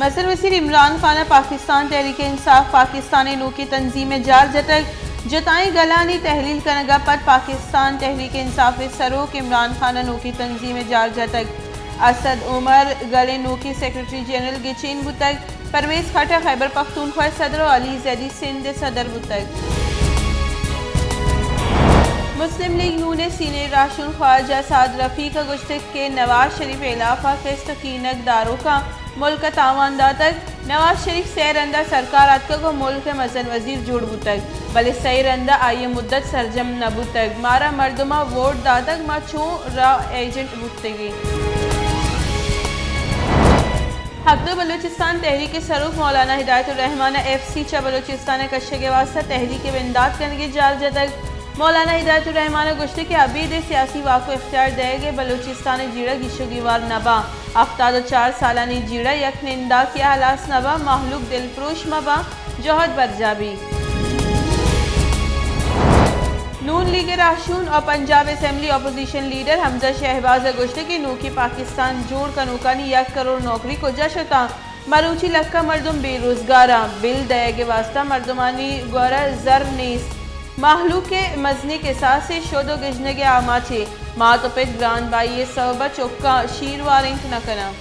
مزن وزیر عمران خان ءَ پاکستان تحریک انصاف پاکستان ءِ نوکیں تنظیم ءِ جار جتگ۔ جتائیں گلانی تحلیل کنگ ءَ پد پاکستان تحریک انصاف ءِ سروک عمران خان ءَ نوکیں تنظیم ءِ جار جتگ۔ اسد عمر گل ءِ نوکیں سیکرٹری جنرل گچین بوتگ۔ پرویز خٹک خیبر پختونخوا ءِ صدر ءُ علی زیدی سندھ ءِ صدر بوتگ۔ مسلم لیگ نون ءِ سینئر راہشون خواجہ سعد رفیق ءَ گوشتگ کہ نواز شریف ءِ ہلاف ءَ قسط ءُ کینگ داروکاں ملک ءَ تاوان داتگ۔ نواز شریف سئے رند ءَ سرکار ءَ اتکگ ءُ ملک ءِ مزن وزیر جوڑ بوتگ، بلے سئے رند ءَ آئی ءِ مدت سرجم نہ بوتگ۔ مارا مردماں ووٹ داتگ، ما چوں را ایجنٹ بوتگیں۔ ہک دو بلوچستان تحریک ءِ سروک مولانا ہدایت الرحمان ءَ ایف سی چہ بلوچستان ءَ کشگ ءِ واستہ تحریک ءِ بندات کنگ ءِ جار جتگ۔ مولانا ہدایت الرحمان ءَ گوشتگ کہ ابید ءِ سیاسی واک ءُ اختیار دئیگ ءِ بلوچستان ءِ جیڑہ گیش ءُ گیوار نہ باں۔ ہفتاد ءُ چار سالانی جیڑہ یک ننداکے ءَ ہلاس نہ باں، مہلوک دلپروش مہ باں، جہد برجاہ بی۔ نون لیگ ءِ راہشون ءُ پنجاب اسمبلی اپوزیشن لیڈر حمزہ شہباز ءَ گوشتگ کہ نوکیں پاکستان جوڑ کنوکانی یک کروڑ نوکری کجا شتاں؟ مروچی لکھاں مردم بے روزگاراں، بل دئیگ ءِ واستہ مردمانی گورا زر نیست۔ مہلوک ءِ مزنیں کساسے، شد ءُ گژنگ ءِ آماچے۔ مات ءُ پت گران بائی ءِ سبب ءَ چکاں شیر وارینت نہ کناں۔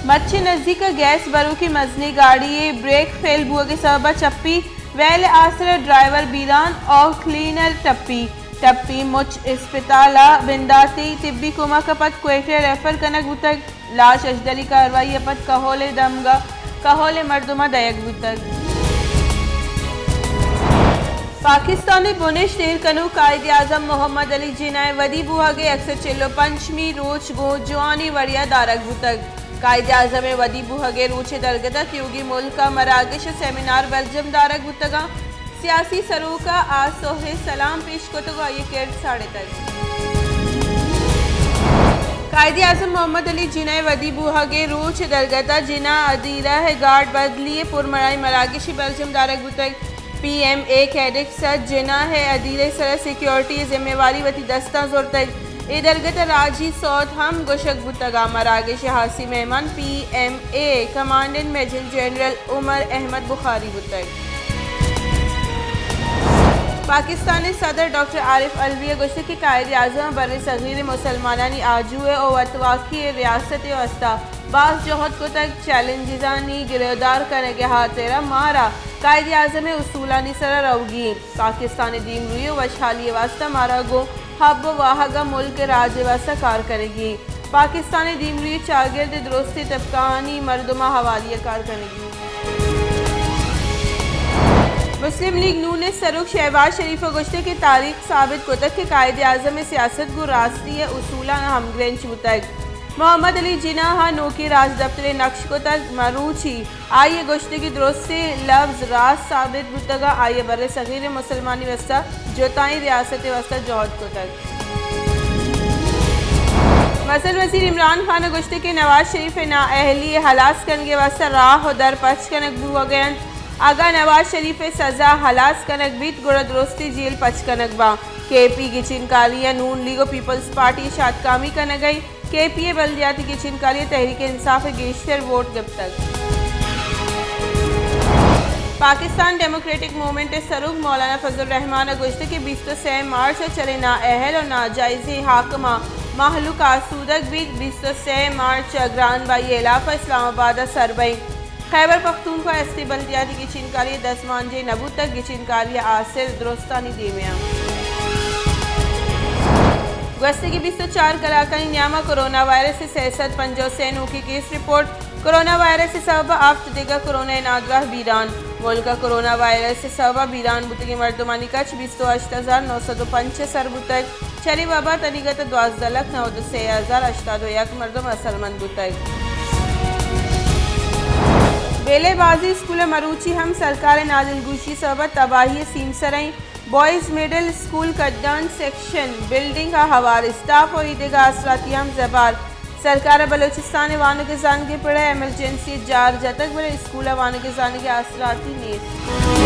مچ ءِ نزیک ءَ گیس بروکیں مزنیں گاڑی ءِ بریک فیل بوگ ءِ سبب ءَ چپی، ویل ءِ آسر ءَ ڈرائیور بیران ءُ کلینر ٹپی۔ ٹپی مچ اسپتال ءَ بنداتی، طبی کمک ءَ پد کوئٹہ ءَ ریفر کنگ بوتگ۔ لاش اژدری کاروائی ءَ پد کہول ءِ دمگ ءَ کہول ءِ مردماں دئیگ بوتگ۔ پاکستان ءِ بنشت ایر کنوک قائد اعظم محمد علی جناح ءِ ودی بوہگ ءِ یک سد چل ءُ پنچمی روچ گوں جوانیں وڑے ءَ دارگ بوتگ۔ قائد اعظم ءِ ودی بوہگ ءِ روچ ءِ درگت ءَ تیوگیں ملک ءَ مراگش ءُ سیمینار برجم دارگ بوتگ اَنت۔ سیاسی سروک ءَ آ سہب ءَ سلام پیش کتگ ءُ آئی ءِ کرد ساڑتگ۔ قائد اعظم محمد علی جناح ءِ ودی بوہگ ءِ روچ ءِ درگت ءَ جناح ادیرہ ءِ گارڈ بدلی ءِ پرمڑاہیں مراگشے برجم دارگ بوتگ۔ پی ایم اے کیڈٹس ءَ جناح ءِ ادیرہ ءِ سرا سیکورٹی ءِ ذمہ واری وتی دستاں زرتگ۔ اے درگت ءَ راجی سوت ہم گوشگ بوتگ ءُ مراگش ءِ ہاسیں مہمان پی ایم اے ءِ کمانڈنٹ میجر جنرل عمر احمد بخاری بوتگ۔ پاکستان ءِ صدر ڈاکٹر عارف علوی ءَ گوشتگ کہ قائد اعظم ءَ بر صغیر ءِ مسلمانانی آجو ءِ ءُ وتواکی ءِ ریاست ءِ واستہ باز جہد کتگ، چیلنجزانی گریدار کنگ ءِ ہاترا مارا قائد اعظم ءِ اصولانی سرا روگی انت۔ پاکستان ءِ دیمروئی ءُ وشحالی ءِ واستہ مارا گوں حب ءُ واہگ ءَ ملک ءِ راج ءِ واستہ کار کنگی۔ پاکستان ءِ دیمروئی ءِ چاگرد ءِ درستیں طبقہانی مردماں ہواری ءَ کار کنگی۔ مسلم لیگ نون ءِ سروک شہباز شریف ءَ گوشتگ کہ تاریخ ثابت کتگ کہ قائد اعظم ءِ سیاست گوں راستی ءِ اصولاں ہمگرنچ بوتگ۔ محمد علی جناح ءَ نوکیں راجدپترے نقش کتگ۔ مروچی آئی ءِ گوشتگی درستیں لبز راست ثابت بوتگ ءُ آئی ءَ بر صغیر ءِ مسلمانی واستہ جتائیں ریاست ءِ واستہ جہد کتگ۔ مزن وزیر عمران خان ءَ گوشتگ کہ نواز شریف ءِ نااہلی ءِ ہلاس کنگ ءِ واستہ راہ ءُ در پچ کنگ بوہگ ءَ انت۔ اگاں نواز شریف ءِ سزا ہلاس کنگ بیت، گڑا درستیں جیل پچ کنگ باں۔ کے پی گچین کاری ءَ نون لیگ ءُ پیپلز پارٹی ءِ شاتکامی کنگ ءَ انت۔ کے پی ءِ بلدیاتی گچین کاری ءَ تحریک انصاف ءِ گیشتر ووٹ گپتگ۔ پاکستان ڈیموکریٹک موومنٹ ءِ سروک مولانا فضل الرحمان ءَ گوشتگ کہ بیست ءُ سئے مارچ ءَ چرے نااہل ءُ ناجائزیں حاکماں مہلوک آسودگ بیت، بیست ءُ سئے مارچ ءَ گران بائی ءِ ہلاپ ءَ اسلام آباد ءَ سر بئیں۔ خیبر پختونخوا اسٹی بلدیاتی گچین کاری ءِ دزمانجنی نہ بوتگ، گچین کاری ءِ آسر درستانی دیم ءَ انت۔ گوستگیں بیست ءُ چار کلاکانی نیام ءَ کرونا وائرس ءِ سئے سد پنجاہ ءُ سئے نوکیں کیس رپورٹ۔ کرونا وائرس ءِ سبب ءَ ہفت دگہ کرونا ءِ نادراہ بیران۔ ملک ءَ کرونا وائرس ءِ سبب ءَ بیران بوتگیں مردمانی کچ بیست ءُ ہشت ہزار نو سد ءُ پنچ ءَ سر بوتگ۔ چرے وبا ءِ تنیگت ءَ دوازدہ لکھ نود ءُ سے ہزار ہشتاد ءُ یک مردم اثرمند بوتگ۔ بیلے بازی اسکول ءَ مروچی ہم سرکار ءِ نادلگوشی ءِ سبب ءَ تباہی ءِ سیمسر ءَ انت۔ بوائز مڈل اسکول کڈان سیکشن بلڈنگ ءَ ہوار، اسٹاف ءُ ایدگہ آسراتی ہم زبہر۔ سرکار ءَ بلوچستان ءِ وانگ ءُ زانگ ءِ پڑ ءَ ایمرجنسی جار جتگ، بلے اسکول ءَ وانگ ءُ زانگ ءِ آسراتی نیست۔